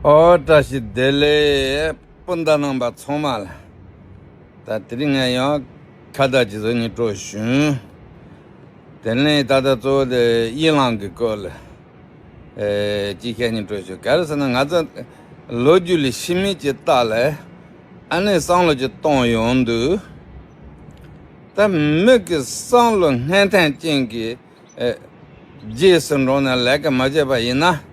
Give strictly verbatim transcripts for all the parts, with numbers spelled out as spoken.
ཨོ་བཀྲ་ཤིས་བདེ་ལེགས། སྤུན་ཟླ་རྣམ་པ་ཚང་མ་ལ། ད་དེ་རིང་ང་ཡང་ཁ་བརྡ་ཅིག་བཟོ་སྙིང་བྲོ་བྱུང་། དེ་ནས་ད་ལྟ་གཙོ་བོ་དེ་གཡུ་ལང་གི་སྐོར་ལ་ཨེ་ཅིག་བཤད་སྙིང་བྲོ་བྱུང་། ག་རེ་ཟེར་ན། ང་ཚོ་ལོ་རྒྱུས་ལ་ཤི་མིན་གྱི་རྟགས་ལ་ཨ་ནི་བསམ་བློ་ཅིག་གཏོང་ཡོང་དུས། ད་མི་གི་བསམ་བློ་ངན་ཐེན་ཅན་གྱི་ཨེ། རྗེས་སུ་འབྲངས་ནས་ལས་ཀ་མ་བྱས་པ་ཡིན་ན།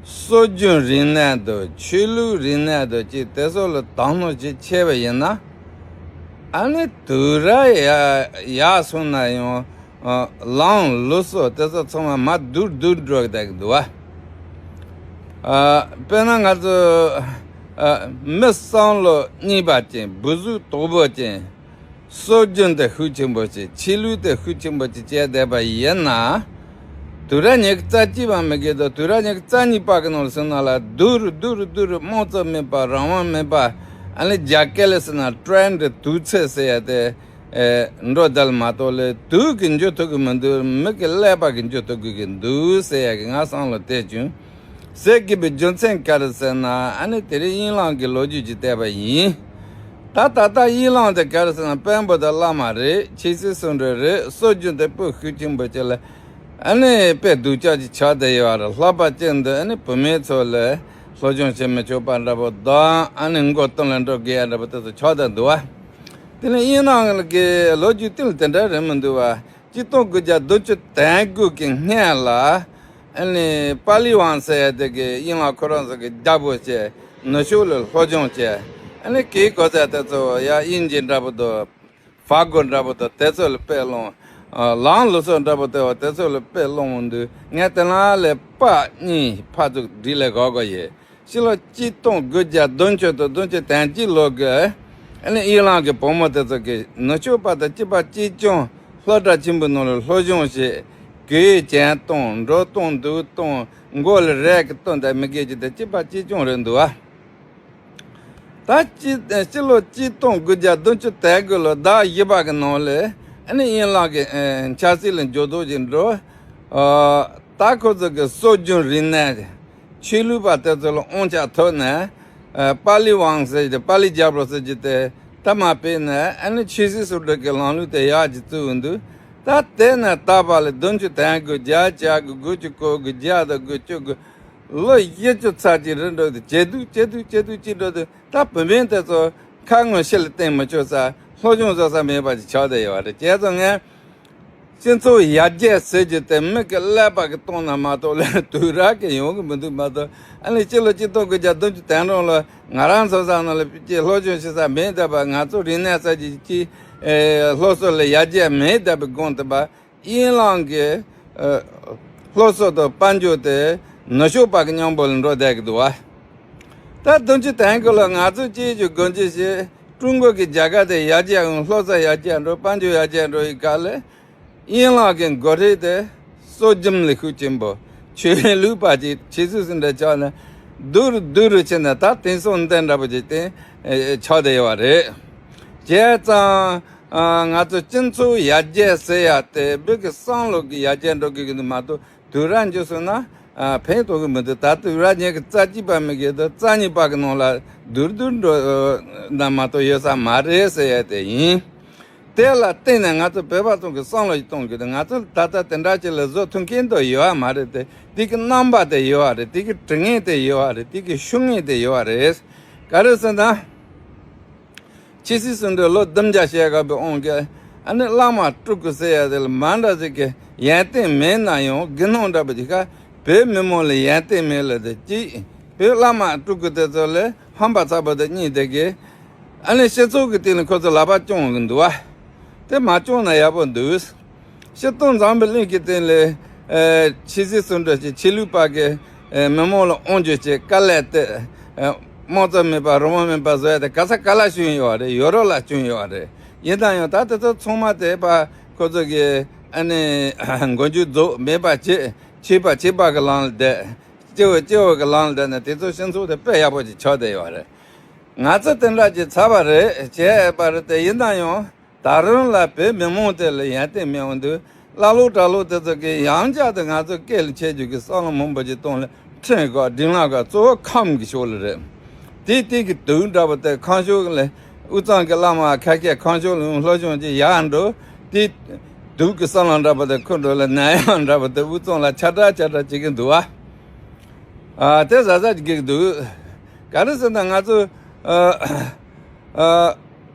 སྲོལ་རྒྱུན་རིག་གནས་དང་ཆོས་ལུགས་རིག་གནས་དང་ཅིག་དེ་ཚོ་ལ་དག་སྣང་ཅིག་ཆེ་བ་ཡིན་ན། ཨ་ནི་དུས་རབས་ཡར་ཡར་སོང་ན་ཡང་ཨ་ལམ་ལུགས་སྲོལ་དེ་ཚོ་ཚང་མ་མར་སྡུག་སྡུག་འགྲོ་གི་བསྡད་ཀྱི་འདུག་བ། ཨ་དཔེར་ན་ང་ཚོ་ཨ་མི་བསམ་བློ་རྙིང་པ་ཅན། བུ་གཟུགས་དོག་པོ་ཅན། སྲོལ་རྒྱུན་དེ་ཤུགས་ཆེན་པོ་ཞིག་ཆོས་ལུགས་དེ་ཤུགས་ཆེན་པོ་ཞིག་བྱས་བསྡད་པ་ཡིན་ན། དུས་རབས་ཉི་ཤུ་རྩ་གཅིག་པ་མི་དགོས་དང་དུས་རབས་ཉི་ཤུ་རྩ་གཉིས་པ་གི་ནང་ལ་སོང་ན་ལ་སྡུག་རུ་སྡུག་རུ་སྡུག་རུ་དམངས་གཙོ་མེད་པ། རང་དབང་མེད་པ། ཨ་ནི་རྒྱ་སྐད་ལ་ཟེར་ན་ཊེན་ཌི་དུས་ཚོད་ཟེར་ཡ་དེ་ཨེ་འགྲོ་བསྡད་མ་གཏོགས་ལས་དུས་ཀྱི་འགྱུར་ཐུབ་ཀྱི་མི་འདུག་མི་གི་ཀླད་པ་གི་འགྱུར་ཐུབ་ཀྱི་འདུག་ཟེར་ཡ་གི་ང་བསམ་བློ་དེ་བྱུང་། ཟེར་དགོས་པའི་རྒྱུ་མཚན་ག་རེ་ཟེར་ན། ཨ་ནི་དེ་རིང་གཡུ་ལང་གི་ལོ་རྒྱུས་ཅིག་བལྟས་པ་ཡིན། ད་ད་ལྟ་གཡུ་ལང་དེ་ག་རེ་ཟེར་ན། དཔོན་པོ་དང་བླ་མ་རེད། ཆོས་སྲིད་ཟུང་འབྲེལ་རེད། སྲོལ་རྒྱུན་དེ་སྤུ་ཤུགས་ཆེན་པོ་ཅིག་ལ་ཨ་ནི་དཔེ་སྡུག་ཅག་ཅིག་ཆགས་བསྡད་ཡོད་རེད། ལྷག་པར་ཅན་དུ་ཨ་ནི་བུད་མེད་ཚོ་ལ་སློབ་སྦྱོང་བྱེད་མི་ཆོག་པ་འདྲ་པོ་དང་། ཨ་ནི་མགོ་སྟོང་ལ་འགྲོ་དགོས་ཡ་འདྲ་པོ་དེ་ཚོ་ཆགས་བསྡད་འདུག་བ། དེ་ནས་གཡུ་ལང་གི་ལོ་རྒྱུས་དེ་ལ་དེ་འདྲ་རེད་མི་འདུག་བ། གཅིག་སྟོང་དགུ་བརྒྱ་བདུན་ཅུ་དོན་དགུ་གི་སྔོན་ལ། ཨ་ནི་པཱ་ལི་ཝང་ཟེར་ཡ་དེ་གི་གཡུ་ལང་ཁོ་རང་ཚོ་གི་རྒྱལ་པོ་བྱས། ནུབ་ཕྱོགས་ལ་སློབ་སྦྱོང་བྱས། ཨ་ནི་གོས་གོས་ཟས་དེ་ཚོ་ཡ་དབྱིན་ཇི་འདྲ་པོ་དང་། ཧྥ་གོ་འདྲ་པོ་དང་དེ་ཚོ་ལ་དཔེ་སློང་། ཨ་ལམ་ལུགས་སྲོལ་འདྲ་པོ་དེ་བ་དེ་ཚོ་ལ་དཔེ་སློང་འོང་དུས། ངས་དེ་ལ་ལས་པཱ་གཉིས་ཕར་ཚུར་སྒྲིག་ལས་གོ་གོ་ཡིན། ཕྱི་ལོ་གཅིག་སྟོང་དགུ་བརྒྱ་བདུན་ཅུ་དང་བདུན་ཅུ་དོན་གཅིག་ལོ་གི་ཨ་ནི་གཡུ་ལང་གི་བུ་མོ་དེ་ཚོ་གིས་ནུབ་ཕྱོགས་པ་དང་གཅིག་པ་གཅིག་རྐྱང་སློབ་གྲྭ་ཆེན་པོའི་ནང་ལ་སློབ་སྦྱོང་བྱས། གོས་ཅན་གཏོང་། འགྲོ་སྟངས་འདུག་སྟངས། མགོ་ལ་རས་ཀྱི་གཏོང་དང་མི་དགེ་ཅིག་དང་གཅིག་པ་གཅིག་རྐྱང་རེད་འདུག་བ། ད་སྤྱི་སྤྱི་ལོ་གཅིག་སྟོང་དགུ་བརྒྱ་བདུན་ཅུ་དོན་དགུ་ལོ་ཟླ་བཞི་པ་གི་ནང་ལ་ཨ་ནི་གཡུ་ལང་གི་ཨ་ཆབ་སྲིད་ལ་འགྱུར་ལྡོག་ཅིག་འགྲོ། ཨ་ད་ཁོ་ཚོ་གི་སྲོལ་རྒྱུན་རིག་གནས་ཆོས་ལུགས་པ་དེ་ཚོ་ལ་དབང་ཆ་ཐོབ་ནས། ཨ་པཱ་ལི་ཝང་ཟེར་གྱི་དེ། པཱ་ལི་རྒྱལ་པོ་ཟེར་གྱི་དེ་ད་མར་ཕུད་ནས། ཨ་ནི་ཆོས་སྲིད་ཟུང་འབྲེལ་གྱི་ལམ་ལུགས་དེ་ཡར་ཅིག་བཙུགས་འདུག་ད་དེ་ནས་ད་བར་ལ་བདུན་ཅུ་དོན་དགུ། བརྒྱད་ཅུ་གྱ་དགུ། དགུ་བཅུ་གོ་དགུ། བརྒྱ་དང་དགུ་བཅུ་དགུ། ལོ་བཞི་བཅུ་ཚར་གཅིག་རེ་འགྲོ་དུས། ཇེ་སྡུག་ཇེ་སྡུག་ཇེ་སྡུག་ཅིག་འགྲོ་དུས། ད་བུད་མེད་དེ་ཚོ་ཁ་ངོ་ཕྱི་ལ་བསྟན་མི་ཆོག་ས། སློབ་སྦྱོང་བཟོ་ས་མེད་པ་ཅིག་ཆགས་བསྡད་ཡོད་རེད། བྱས་ཙང་ངས་སྤྱི་ཚོགས་ཡར་རྒྱས་ཟེར་རྒྱུ་དེ་མི་གི་ཀླད་པ་གི་སྟེང་ན་མ་གཏོགས་ལས་དུས་རབས་ཀྱི་ཡོང་གི་མི་འདུག་མ་གཏོགས། ཨ་ནི་སྤྱི་ལོ་གཅིག་སྟོང་དགུ་བརྒྱ་བདུན་ཅུ་དོན་གྲངས་ལོ་ང་རང་ཚོ་ས་ནང་ལ་ཅིག་སློབ་སྦྱོང་བྱེད་ས་མེད་བསྡད་པ། ང་ཚོ་རིག་གནས་ས་ཅིག་ཅིག་ཨེ་སློབ་གསོ་ལ་ཡར་རྒྱས་མེད་བསྡད་པའི་སྒང་དུ་བ། གཡུ་ལང་གི་ཨ་སློབ་གསོ་དང་དཔལ་འབྱོར་དེ་ནུབ་ཕྱོགས་པ་གི་མཉམ་པོ་ལ་འགྲོ་བསྡད་ཀྱི་འདུག་བ། ད་བདུན་ཅུ་དོན་དགུ་ལ་ང་ཚོས་ཅིག་ཅིག་སྒོ་འབྱེད་བྱས། ཀྲུང་གོ་གི་རྒྱལ་ཁབ་དེ་ཡར་རྒྱས་ཡོང་། སློབ་གསོ་ཡར་རྒྱས་འགྲོ། དཔལ་འབྱོར་ཡར་རྒྱས་འགྲོ་ཡི་ག་ལས། གཡུ་ལང་གི་འགོ་ཁྲིད་དེ་སྲོལ་རྒྱུན་ལ་ཤུགས་ཆེན་པོ། ཆོས་ལུགས་པ་ཅིག་ཆོས་སྲིད་ཟུང་འབྲེལ་ཆགས་ནས་སྡུག་རུ་སྡུག་རུ་ཕྱིན་ནས། ད་དེང་སང་འདི་འདྲ་པོ་ཅིག་དེ་ཨེ་ཆགས་བསྡད་ཡོད་པ་རེད། བྱས་ཙང་ཨ་ང་ཚོ་སྤྱི་ཚོགས་ཡར་རྒྱས་ཟེར་ཡ་དེ། མི་གི་བསམ་བློ་གི་ཡར་རྒྱས་འགྲོ་དགོས་ཀྱི་འདུག་མ་གཏོགས། དུས་རབས་འགྱུར་སོང་ན་ཨ་ཕན་ཐོགས་ཀྱི་མི་འདུག་ད་དུས་རབས་ཉི་ཤུ་རྩ་གཅིག་པ་མི་དགོས་དང་རྩ་གཉིས་པ་གི་ནང་ལ་སྡུག་སྡུག་འགྲོ་ན་མ་གཏོགས་ཡོད་ས་མ་རེད་ཟེར་ཡ་དེ་ཡིན། དེ་ལ་བརྟེན་ནས་ང་ཚོ་བོད་པ་ཚོ་གི་བསམ་བློ་ཞིག་གཏོང་དགོས་འདུག་ང་ཚོ་ད་ལྟ་དེ་འདྲ་ཅིག་ལ་བཟོ་ཐུབ་མཁན་དེ་ཡོད་པ་མ་རེད་དེ། དེ་གི་རྣམ་པ་དེ་ཡོད་པ་རེད། དེ་གི་དྲི་ངན་དེ་ཡོད་པ་རེད། དེ་གི་ཤུགས་ངན་དེ་ཡོད་པ་རེད། ག་རེ་ཟེར་ན། ཆོས་སྲིད་ཟུང་འབྲེལ་ལོ་བདུན་བརྒྱ་བྱས་ག་པའི་དབང་གིས། ཨ་ནི་བླ་མ་སྤྲུལ་སྐུ་ཟེར་ཡ་དེ་ལ་མ་འདྲ་ཟིག་གི་ཡོན་ཏན་མེད་ན་ཡང་། དགེ་སློང་འདྲ་པོ་ཅིག་ག་བོད་མི་མང་ལ་ཡོན་ཏན་མེད་ལ་དེ་གཅིག་བོད་བླ་མ་སྤྲུལ་སྐུ་དེ་ཚོ་ལ་ཧམ་པ་ཚ་པོ་དེ་གཉིས་དེ་གིས། ཨ་ནི་སྤྱི་ཚོགས་ཀྱི་སྟེང་ལ་ཁོ་ཚོ་ལག་པ་བརྐྱངས་གི་འདུག་བ། དེ་མ་བརྐྱངས་ན་ཡག་པོ་འདུག་སྤྱིར་བཏང་འཛམ་བུ་གླིང་གི་སྟེང་ལ་ཨེ་ཆོས་སྲིད་ཟུང་འབྲེལ་གྱི་ཆོས་ལུགས་པ་གི་ཨེ་མི་མང་ལ་དབང་སྒྱུར་བྱེད་དཀའ་ལས་དེ། ཨེ་དམངས་གཙོ་མེད་པ། རང་དབང་མེད་པ་བཟོ་ཡ་དེ་ག་ས་ག་ལ་བྱུང་ཡོད་རེད། ཡོ་རོབ་ལ་བྱུང་ཡོད་རེད། ཡིན་ན་ཡང་ད་དེ་ཚོ་ཚང་མ་དེ་ཕར་ཁོ་ཚོ་གི་ཨ་ནི་མགོ་མཇུག་རྫོགས་མེད་པ་བྱེད། བྱེད་པ་བྱེད་པ་གི་ལམ་ལ་བསྡད། སྐྱེ་བ་སྐྱེ་བ་གི་ལམ་ལ་བསྡད་ནས་དེ་ཚོ་སྤྱི་ཚོགས་དེ་དཔེ་ཡག་པོ་ཅིག་ཆགས་བསྡད་ཡོད་རེད། ང་ཚོ་དེ་འདྲ་ཅིག་ཚར་བ་རེད། བྱས་པ་རེད་དེ། ཡིན་ན་ཡང་ད་རུང་ལ་བོད་མི་མང་དེ་ལ་ཡོན་ཏན་མེད་འོང་དུས། ཀླ་ཀློ་གྲྭ་ལོག་དེ་ཚོ་གིས་ཡང་བསྐྱར་དུ་ང་ཚོ་སྐད་ལ་ཆད་རྒྱུ་གི་བསམ་བློ་མང་པོ་ཅིག་གཏོང་ལ། ཕྲེང་སྐོར་སྒྲིག་ལམ་སྐོར་གཙོ་བོ་ཁམས་ཀྱི་ཕྱོགས་ལ་རེད། དེ་དེ་གི་དུག་འདྲ་པོ་དེ་ཁམས་ཕྱོགས་ལ་དབུས་གཙང་གི་བླ་མ་ཁ་ཤས་ཁམས་ཕྱོགས་ལ་སློབ་སྦྱོང་བྱེད་ཡར་འགྲོ། དེ་དུག་གི་བསམ་བློ་འདྲ་པོ་དེ་ཁོ་འགྲོ་ལ་ནད་ཡམས་འདྲ་པོ་དེ་དབུས་གཙང་ལ་ཆ་འདྲ་ཆ་འདྲ་བྱེད་ཀྱི་འདུག་བ། ཨ་དེ་ཟ་ཟ་གི་འདུག་ག་རེ་ཟེར་ན་ང་ཚོ་ཨ་ཨ་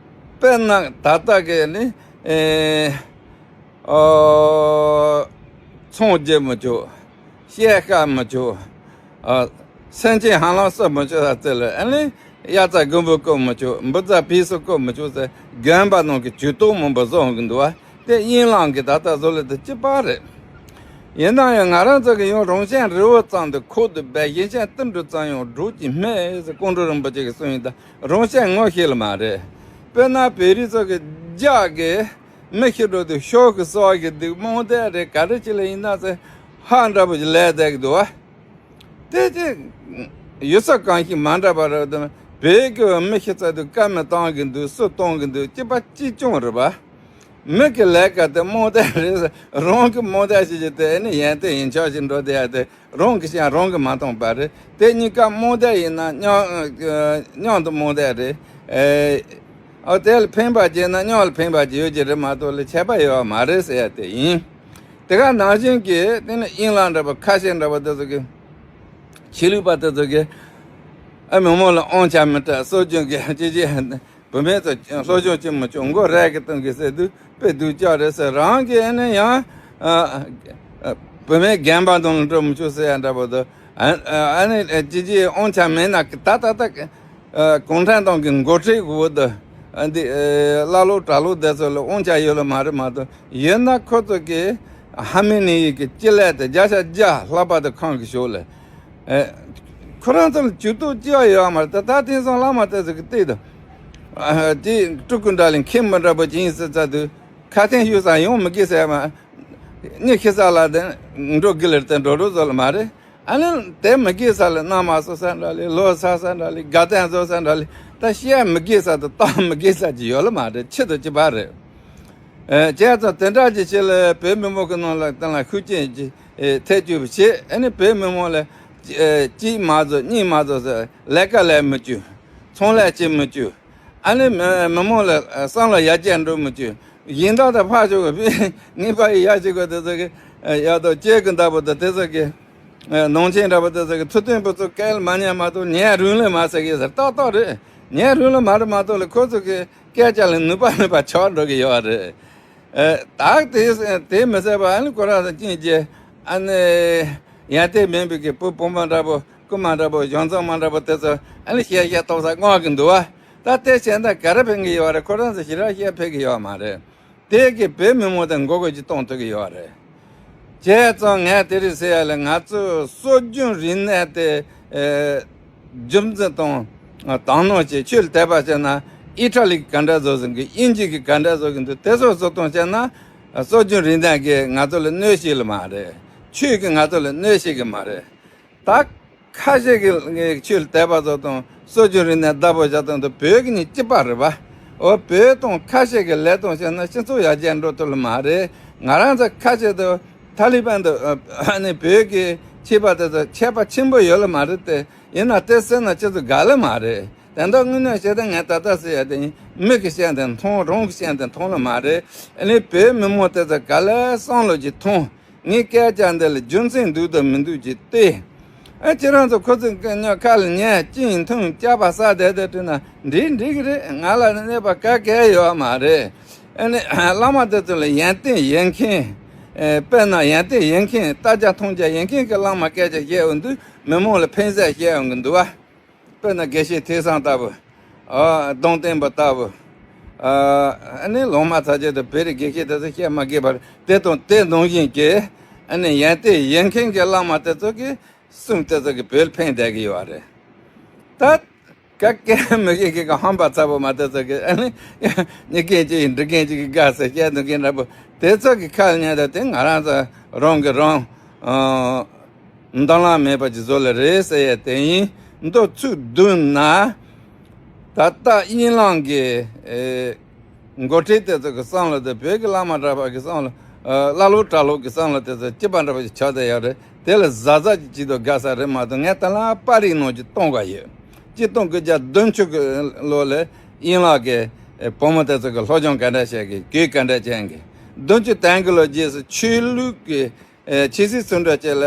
དཔེར་ན་ད་ལྟ་གི་ནི་ཨེ། ཨོ། ཚོང་རྒྱག་མི་ཆོག་གཤེད་བཀའ་མི་ཆོག་ཨ། སེམས་ཅན་ཧ་ལམ་གསོད་མི་ཆོག་ཟེར་ལ་ཨ་ནི། དབྱར་རྩྭ་དགུན་འབུ་བརྐོ་མི་ཆོག་འབུ་རྫས་བེ་སི་བརྐོ་མི་ཆོག་ཟེར་དགོན་པ་ནང་གི་ཇུས་གཏོགས་མང་པོ་བཟོ་གི་འདུག་བ། དེ་དབྱིན་ལང་གི་ད་ལྟ་བཟོ་ལས་དེ་གཅིག་པ་རེད། ཡིན་ན་ཡང་ང་རང་ཚོ་གི་ཡང་རང་བཞིན་རི་བོ་ཙམ་དུ་ཁོག་ཏུ་སྦས། གཞན་བཞིན་ཏིལ་འབྲུ་ཙམ་ཡང་སྒྲོག་ཅིང་སྨྲས་ཟེར་ཀོང་སྤྲུལ་རིན་པོ་ཆེ་གིས་གསུངས་ཡིན། ད་རང་བཞིན་ངོ་ཤེས་ལ་མ་རེད། དཔེར་ན་བོད་རིགས་ཚོ་གི་རྒྱ་གི་མི་ཤི་འགྲོ་དུས་ཤོག་གི་གསོག་གི་འདུག་རྨོངས་དད་རེད། ག་རེ་ཅི་ལ་ཡིན་ན་ཚེ་ཧ་འདྲ་པོ་ཞིག་ལས་བསྡད་ཀྱི་འདུག་བ། དེ་ཅི་ཡུལ་ས་གང་ཞིག་མ་འདྲ་པ་རེད་དམ། བོད་ཀྱི་མི་ཤི་ཚར་དུས་བཀའ་མོལ་གཏོང་གི་འདུག་སུ་གཏོང་གི་འདུག་གཅིག་པ་གཅིག་རྐྱང་རེད་པ། མི་གི་ལས་ཀ་དེ་རྨོངས་དད་རེད། རང་གི་རྨོངས་དད་ཞིག་བྱས་ཏེ་ཨ་ནི་ཡོན་ཏན་ཡིན་ཆོག་ཞིག་འགྲོ་བསྡད་ཡ་དེ་རང་གི་སེམས་རང་གིས་མ་མཐོང་པ་རེད། དེ་གཉིས་ཀ་རྨོངས་དད་ཡིན་ན་མཉམ་མཉམ་དུ་རྨོངས་དད་རེད། ཨེ། ཨ་དེ་ལ་ཕན་པ་བྱས་ན་མཉམ་ལ་ཕན་པ་ཅིག་ཡོད་ཀྱི་རེད་མ་གཏོགས་ལ་ཁྱད་པར་ཡོད་པ་མ་རེད་ཟེར་ཡ་དེ་ཡིན། དེ་ག་ནང་བཞིན་གྱི་དེ་ནི་དབྱིན་ལང་འདྲ་པོ་ཁ་ཤས་འདྲ་པོ་དེ་ཚོ་གི་ཆོས་ལུགས་པ་དེ་ཚོ་གི་ཨ་མི་མང་ལ་དབང་ཆ་མི་སྤྲད། སྲོལ་རྒྱུན་གྱི་ཅི་ཅི་བུད་མེད་ཚོ་སློབ་སྦྱོང་བྱེད་མི་ཆོག་མགོ་རས་ཀྱིས་གཏོང་གི་ཟེར་དུས་དཔེ་སྡུག་ཅག་རེད་ཟེར། རང་གི་ཨ་ནི་ཡང་ཨ་ཨ་བུད་མེད་རྒན་པ་དང་འགྲོ་མི་ཆོག་ཟེར་ཡ་འདྲ་པོ་དེ། ཨ་ཨ་ནི་ཅི་ཅི་དབང་ཆ་མེད་ན་ད་ད་ད་གུང་ཁྲན་ཏང་གི་འགོ་ཁྲིད་འོག་ཏུ་ཨ་འདི་ཀླ་ཀློ་གྲྭ་ལོག་དེ་ཚོ་ལ་དབང་ཆ་ཡོད་ལ་མ་རེད་མ་གཏོགས། ཡོད་ན་ཁོ་ཚོ་གི་ཧ་མི་ནི་ཡི་གི་སྤྱི་ལས་དེ་བརྒྱ་ཆ་བརྒྱ་ལྷག་པ་དེ་ཁོང་གི་ཞོར་ལ། ཨེ། ཁོ་རང་ཚོ་ལ་ཇུས་གཏོགས་ཅི་ཡང་ཡོད་མ་རེད། ད་ད་དེང་སང་བླ་མ་དེ་ཚོ་གི་སྟེང་དུ་ཨ་དེ་སྤྲུལ་སྐུ་འདྲ་ལ་མཁན་པོ་འདྲ་པོ་ཅིག་ཡིན་ཟེར་ཚར་དུས་ཁ་ཏོན་ཞུ་ས་ཡོང་མི་དགོས་ཟེར་མ། མི་ཤི་ས་ལ་དེ་འགྲོ་དགོས་ལེར་དེ་འགྲོ་འགྲོ་བཟོ་ལ་མ་རེད། ཨ་ནི་དེ་མི་དགོས་ས་ལ་མནའ་མ་བཟོ་ས་འདྲ་ལས་ལོ་ཟ་ས་འདྲ་ལས་དགའ་སྟོན་བཟོ་ས་འདྲ་ལས་ད་བཤད་མི་དགོས་ས་དང་བཏང་མི་དགོས་ས་ཅིག་ཡོད་ལ་མ་རེད། ཆེད་དུ་གཅིག་པ་རེད། ཨེ། བྱས་ཙང་དེ་འདྲ་ཅིག་བྱས་ལ་བོད་མི་མང་གི་ནང་ལ་དེ་ལ་ཤུགས་རྐྱེན་ཅིག་ཨེ་ཐེབས་བཅུག་པ་བྱས། ཨ་ནི་བོད་མི་མང་ལ་ཨེ་གཅིག་མ་བཟོ་གཉིས་མ་བཟོ་ཟེར་ལས་ཀ་ལས་མི་བཅུག་ཚོང་ལས་བྱེད་མི་བཅུག་ཨ་ནི་མི་མི་མང་ལ་བསམ་བློ་ཡར་རྒྱས་འགྲོ་མི་བཅུག་གཞན་དག་དང་ཕར་ཞོག་གི་ངེས་པ་ཡི་ཡར་བྱེད་དགོས། དེ་ཚོ་གི་ཡག་ཏུ་སྐྱེ་གི་འདུག་པ་དང་དེ་ཚོ་གི་ནང་ཆེན་འདྲ་པོ་དེ་ཚོ་གི་ཐུབ་བསྟན་པོ་ཚོ་སྐད་ལ་མ་ཉན་མ་གཏོགས་ཉན་རུང་ལ་མ་ཟེར་གི་ཟེར་ཏག་ཏག་རེད། ཉན་རུང་ལ་མ་རེད་མ་གཏོགས་ལ་ཁོ་ཚོ་གི་སྐད་ཆ་ལ་ནུས་པ་མེད་པ་ཆགས་འགྲོ་གི་ཡོད་རེད། ཨེ། ད་དེ་དེ་མི་ཟེར་བ་ཨ་ནི་ཁོ་རང་ཚོ་ཅིག་རྗེས་ཨ་ནི་ཡོན་ཏན་མེད་པའི་གི་བུ་བུ་མོ་འདྲ་པོ་རྐུན་མ་འདྲ་པོ་གཞུང་ཚང་མ་འདྲ་པོ་དེ་ཚོ་ཨ་ནི་བཤད་བཤད་གཏོང་ས་དངོས་གི་འདུག་བ། ད་དེ་བྱས་ན་ག་རེ་ཕན་གི་ཡོད་རེད། ཁོ་རང་ཚོ་ཞེ་དྲག་བཤད་ཕན་གི་ཡོད་མ་རེད། དེ་གི་བོད་མི་མང་དང་མགོ་སྐོར་གྱི་གཏོང་ཐུབ་ཀྱི་ཡོད་རེད། བྱས་ཙང་ངས་དེ་རིང་ཟེར་ཡ་ལ་ང་ཚོས་སྲོལ་རྒྱུན་རིག་གནས་དེ་ཨེ་རྒྱུན་འཛིན་དང་དང་ནང་བཞིན་ཆོས་ལ་དད་པ་བྱས་ན་ཨི་ཊ་ལི་གི་ག་འདྲ་བཟོ་ཟིན་གི་དབྱིན་ཇི་གི་ག་འདྲ་བཟོ་གི་འདུག་དེ་ཚོ་བཟོ་སྟངས་བྱས་ན་སྲོལ་རྒྱུན་རིག་གནས་ཀྱིས་ང་ཚོ་ལ་གནོད་བྱེད་ལ་མ་རེད། ཆོས་ཀྱིས་ང་ཚོ་ལ་གནོད་བྱེད་གི་མ་རེད། ད་ཁ་ཤས་ཀྱི་ཆོས་ལ་དད་པ་བཟོ་དང་སྲོལ་རྒྱུན་རིག་གནས་བདག་པོ་བྱ་སྟངས་དེ་བོད་ཀྱི་ནི་གཅིག་པ་རེད་པ། འོ་བོད་དང་ཁ་ཤས་ཀྱི་ལས་དང་བྱས་ན་སྤྱི་ཚོགས་ཡར་རྒྱས་འགྲོ་ཐུབ་ལ་མ་རེད། ང་རང་ཚོ་ཁ་ཤས་དུ་ཐ་ལི་པན་དུ་ཨ་ནི་བོད་ཀྱི་ཆོས་པ་དེ་ཚོ་ཆད་པ་ཆེན་པོ་ཡོད་ལ་མ་རེད་དེ། ཡིན་ན་དེ་ཟེར་ན་ཁྱེད་ཚོ་དགའ་ལ་མ་རེད། དེ་འདྲ་དངོས་གནས་བཤད་ན་ངས་ད་ལྟ་ཟེར་ཡ་དེ་ཡིན། མི་གི་སེམས་དེ་མཐོང་རང་གི་སེམས་དེ་མཐོང་ལ་མ་རེད། ཨ་ནི་བོད་མི་མང་དེ་ཚོ་ག་ལེར་བསམ་བློ་ཅིག་ཐོངས། ངའི་སྐད་ཆ་འདི་ལ་རྒྱུ་མཚན་འདུག་དང་མི་འདུག་ཅིག་བལྟས། ཨ་ཁྱེད་རང་ཚོ་ཁོ་ཚོའི་སྐད་ཉོ་ཁ་ལ་ཉན་གཅིན་འཐུང་ཅག་པ་ཟ་བསྡད་བསྡད་བྲིས་ན་འགྲིག་འགྲིག་གི་རེད། ང་ལ་གནོད་པ་ག་གེ་ཡོད་མ་རེད། ཨ་ནི་བླ་མ་དེ་ཚོ་ལ་ཡོན་ཏན་ཡོད་མཁན། ཨེ་དཔེར་ན་ཡོན་ཏན་ཡོད་མཁན་ལྟ་རྒྱ་མཐོང་རྒྱ་ཡོད་མཁན་གྱི་བླ་མ་སྐད་ཆ་བཤད་འོང་དུས་མི་མང་ལ་ཕན་ས་བཤད་འོང་གི་འདུག་བ། དཔེར་ན་དགེ་བཤེས་ཐེག་བཟང་ལྟ་བུ། ཨ་གདུང་བསྟན་པ་ལྟ་བུ། ཨ་ནི་ལོང་མ་ཚ་རྒྱ་དང་བེ་རི་དགེ་བཤེས་དེ་ཚོ་བཤད་མ་དགོས་པར་དེ་དང་དེ་ནང་བཞིན་གྱི་ཨ་ནི་ཡོན་ཏན་ཡོད་མཁན་གྱི་བླ་མ་དེ་ཚོ་གི་གསུང་དེ་ཚོ་གི་བོད་ཕན་བསྡད་ཀྱི་ཡོད་རེད། ད་ག་གེ་མི་གེ་གི་ག་ཧམ་པ་ཚ་པོ་མ་དེ་ཚོ་གི་ཨ་ནི་ཉི་གེ་ཅིག་ཡིན་འབྲི་མཁན་ཅིག་གི་དགའ་ས་བཤད་འདུག་མཁན་འདྲ་པོ་དེ་ཚོ་གི་ཁ་ལ་ཉན་ད་དེ་ང་རང་ཚོ་རང་གི་རང་། མདང་ལ་མེད་པ་ཅིག་བཟོ་ལ་རེད་ཟེར་ཡས་དེ་ཡིན། མདོ་ཚིག་བསྡུས་ན། ད་ལྟ་དབྱིན་ལང་གི་ཨེ་འགོ་ཁྲིད་དེ་ཚོ་གི་བསམ་བློ་དེ་བོད་ཀྱི་བླ་མ་གྲྭ་པ་གི་བསམ་བློ། ཨ་ཀླ་ཀློ་གྲྭ་ལོག་གི་བསམ་བློ་དེ་ཚོ་གཅིག་པ་འདྲ་པོ་ཞིག་ཆགས་བསྡད་ཡོད་རེད། དེ་ལ་གཟབ་གཟབ་ཀྱིས་བྱེད་དུ་དགའ་ས་རེད་མ་གཏོགས། ངས་ད་ལ་པར་རིས་ནང་གི་གཏོང་ག་ཡོད། སྤྱིར་བཏང་སྐུ་ཕྱྭ་བདུན་ཅུ་གི་ལོ་ལ་ཡན་ལག་གི་བུ་མོ་དེ་ཚོ་གི་སློབ་སྦྱོང་ག་འདྲ་བྱེད་དགོས། གོས་ག་འདྲ་གྱོན་དགོས། བདུན་ཅུ་དོན་དགུ་ལོ་རྗེས་སུ་ཆོས་ལུགས་ཀྱི་ཆོས་སྲིད་ཟུང་འབྲེལ་བཅས་ལ་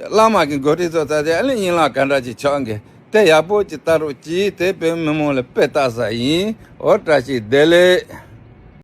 བླ་མ་གི་འགོ་ཁྲིད་ཚོ་ཚ་དེ་ཨ་ལས་ཡན་ལག་ག་འདྲ་ཅིག་ཆགས་དགོས། དེ་ཡག་པོ་ཅིག་ལྟ་རོགས་གྱིས། དེ་བོད་མི་མང་ལ་དཔེ་ལྟ་ས་ཡིན། འོ་བཀྲ་ཤིས་བདེ་ལེགས།